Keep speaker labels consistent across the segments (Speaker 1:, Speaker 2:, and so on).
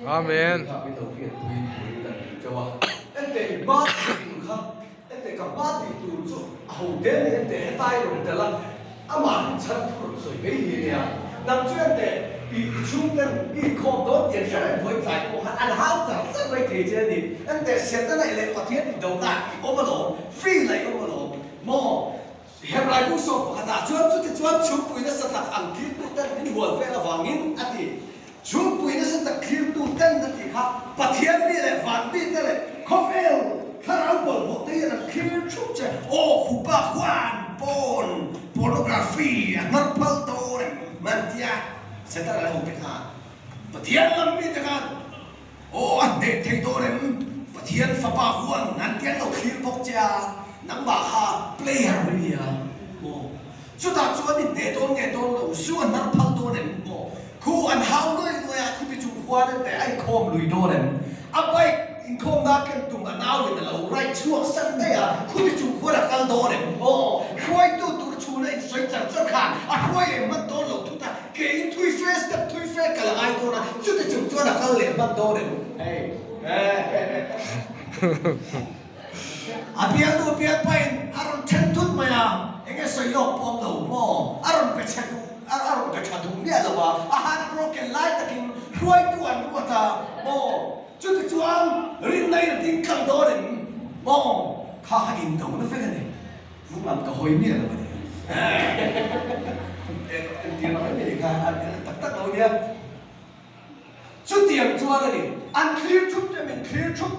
Speaker 1: Amen.
Speaker 2: Kha min lo hriatpui turin kan duh teuh a. Enteh i hma tih tur kha, enteh ka hma tih tur chu a ho te ni enteh hetai rawn tel a, amah hi chhan thu rawn sawi mai hi nia. Nang chu enteh i i chhungten i inkhawm dawn tih an hre reng vawi tlai pawh khan an hau char char mai thei che a ni. Enteh Setana leh Pathian indona i awm alawm, free la i awm alawm maw? Hebrai bu sawm pakhatah chuan chutichuan chhungpui nasa tak ang thlirtu ten min hual vel avangin a ti. Chhungpui nasa tak thlirtu ten a tih kha Pathian mi leh van mite leh khawvel thlarau bawlhhlawh te hian an thlir thup che. Aw khupa khuan pawn pornography a hnar phal dawn em an tia Setana leh hote khan Pathian lam mite khan Aw, a hneh thei dawn em? Pathian fapa huan an ti an lo thlir bawk che a, nangmah kha player i ni a maw? Chutah chuan i hneh dawn nge dawn lo, zu a hnar phal dawn em maw? Khu an hau luai luai a, khuti chung khuan en teh a inkhawm lui dawn em? A bike inkhawmna ken tum a nauin a lo ride chhuak san daih a, khuti chung khuan a kal dawn em maw? Hruaitu tur chhuna insawi char char khan a hruai leh hman dawn lo thut a, Keiin thui fe step thui fe kal a ngai dawn a, chuti chung chuan a kal leh hman dawn em? Hei A bialnu bialpain a rawn then thut mai a, eng nge sawi lawk pawm lo maw? A rawn pe chhe duh, a rawn pe tha duh miah lo a, a heartbroken lai takin hruaitu an ruat a maw? Chuti chuan rinna in a ding tlang dawn em maw? Kha kha indona vek a ni. Hnung lam ka hawi miah lo a ni. Engtiang lam em ni kha a tak tak lo nia. Chutiang chuan a ni, an thlir thup te min thlir thup.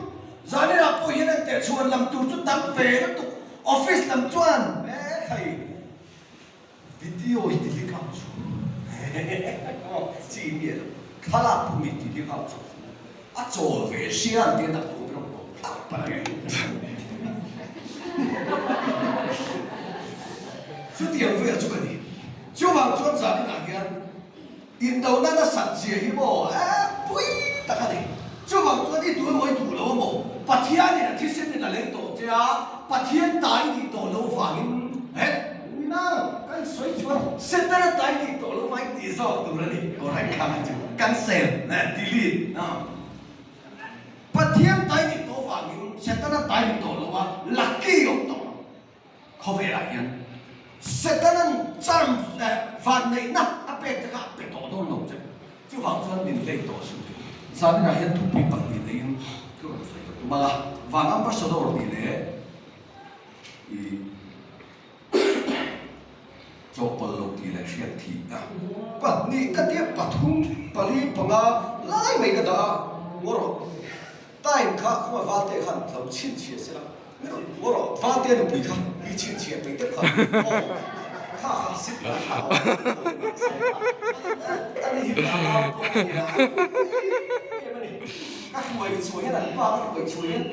Speaker 2: Zaninah pawh hian an tehchhuan lam tur chu tam ve lutuk. Office lam chuan he khai. Video hi ti hlik au chu chi miah lo, thlalak pawh mi ti hlik au chu a chawl ve hria an tia tak tur rawng tawh thlap palh ang e. Chutiang vel chu ka ni. Chuvang chuan zaninah hian Indona nasat zia hi maw eh pui tak a ni. Chuvang chuan i duh emaw i duh lo emaw Pathianin a thisen in a lei tawh che a, Pathian ta i nih tawh lo vangin eh nang kan sawi chuan Setana ta i nih tawh lo vangin tih zawk tur a ni. Correct kha chu cancel eh delete ah. Pathian ta i nih tawh vangin Setana ta i nih tawh lo a lucky awm tawh lo. Khawvelah hian Setana'n charm leh vanneihna a pek te kha a pe tawh dawn lo che. Chuvang chuan min lei tawh suh. Zaninah hian thupui pahnih neiin ka rawn sawi ka tum a, Van Ambassador tih leh i chawhpawlh lo tih leh hriat thih a. Pahnih ka tia pathum pali panga lai mai ka dah a, ngaw rawh. Time kha khua Valte khan lo chhinchhiah se la, mi rawn pua rawh, Valte nupui kha mi chhinchhiah peih deuh kha aw, kha kha sip la kha aw, a ni hi ka nau pawh a ni a, em a ni, ka hruai chhuah hian an pa ka hruai chhuah hian.